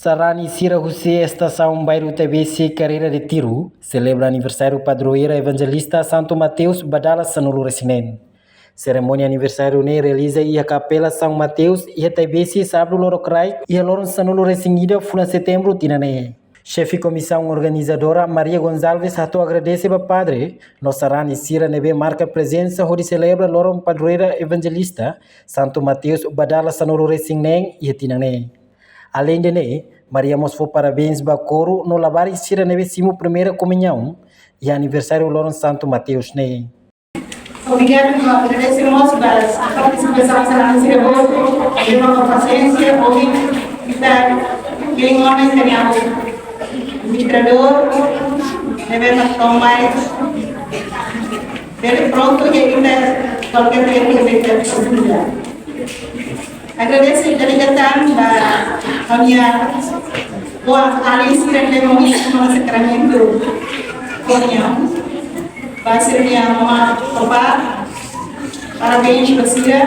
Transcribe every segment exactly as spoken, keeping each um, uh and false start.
Sarani sira husi estasaun bairru Taibesi, Karreira de Tiro, selebra aniversáriu padroeira Evanjelista Santu Mateus ba dala sanulu-resin-neen. Serimónia aniversáriu ne'e realiza iha Kapela São Mateus, iha Taibesi, sábadu loron kraik, iha loron sanulu-resin-ida fulan setembru tinan ne'e. Xefe komisaun organizadora Maria Gonçalves hato'o agradese ba padre no sarani sira ne'ebé marka prezensa hodi selebra loron padroeira Evanjelista Santu Mateus ba dala sanulu-resin-neen iha tinan ne'e. Aleinde ne'e, Maria mós fó parabéns ba koru no labarik sira ne'ebé simu primeira komuñaun iha aniversáriu loron Santu Mateus ne'e. Obrigadu, no agradese mós ba partisipasaun sarani sira hotu, no pasiénsia, ohin ita, keliling online tenia administradór, ne'ebé mak to'o mai, bele prontu ke ita, kualkér tempu ke ita. Agradese dala ida tan ba ha'u-nia oan alin sira ne'ebé mai simu ona sakramentu komuñaun. Ba sira-nia mama, papá, parabéns ba sira.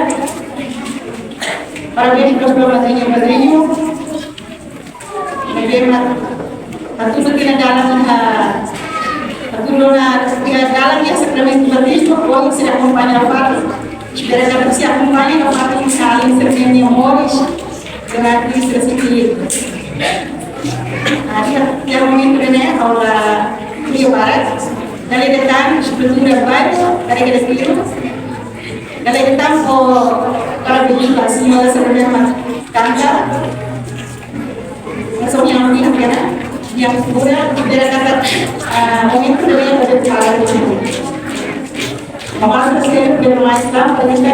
Parabéns ba madrinha, padrinho. Ne'ebé mak hatudu tiha ona dalan, ah, hatudu ona tiha ona dalan iha sakramentu batizmu, ohin sira akompaña ha'u fatin. Sira katak sira akompaña ha'u fatin, alin sira-nia moris, durante sira siti. Ah, iha, iha momentu ne'e, ha'u la kria barak. Dala ida tan, estrutura barak, Karreira de Tiro. Dala ida tan fó parabéns ba señora Serena Kanta. Essa união aqui, né? E a cultura, e a cata, ah, muito bem, para o Mas sempre mais lá, por isso,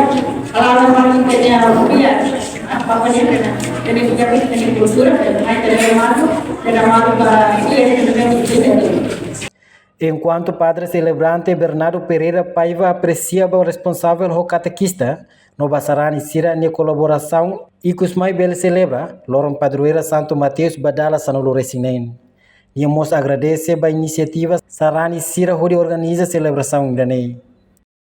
a lá na parte que tem a mulher, a papai tem que ter cultura, mas tem mais, tem mais para ele, tem que ter. Enkuantu padre selebrante Bernardo Pereira Paiva apresia ba responsavel ho katekista, no ba sarani sira-nia kolaborasaun, ikus mai bele selebra loron padroeira Santu Mateus ba dala sanulu-resin-neen. Nia mós agradese ba inisiativa sarani sira hodi organiza selebrasaun ida-ne'e.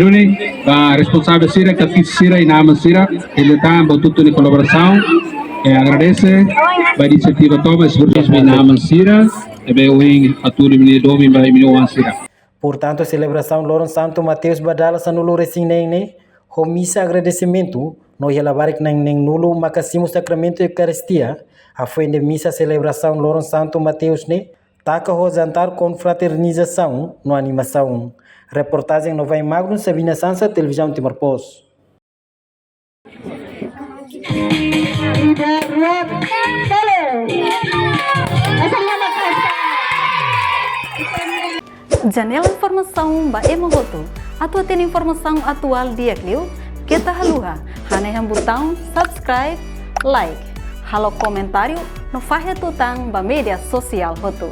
Duni, ba responsavel sira, katekista sira, inan-aman sira, ita tan ba hotu-hotu nia kolaborasaun, eh, agradese ba inisiativa tomak, esforsu ba inan-aman sira, ne'ebé ohin hatudu imi-nia domin ba imi-nia oan sira. Portantu, selebrasaun loron Santu Mateus ba dala sanulu-resin-neen ne'e, ho misa agradesimentu, no iha labarik na'in neenulu maka simu sakramentu Eukaristia, hafoin de misa selebrasaun loron Santu Mateus ne'e, taka ho jantar konfraternizasaun no animasaun. Reportajen no Vai Magno, Sabina Sansa, Televizaun Timor Post. Janela informasaun ba ema hotu. Atu hatene informasaun atuál di'ak liu, keta haluha hanehan butaun subscribe, like, halo komentáriu, no fahe tutan ba média sosiál hotu.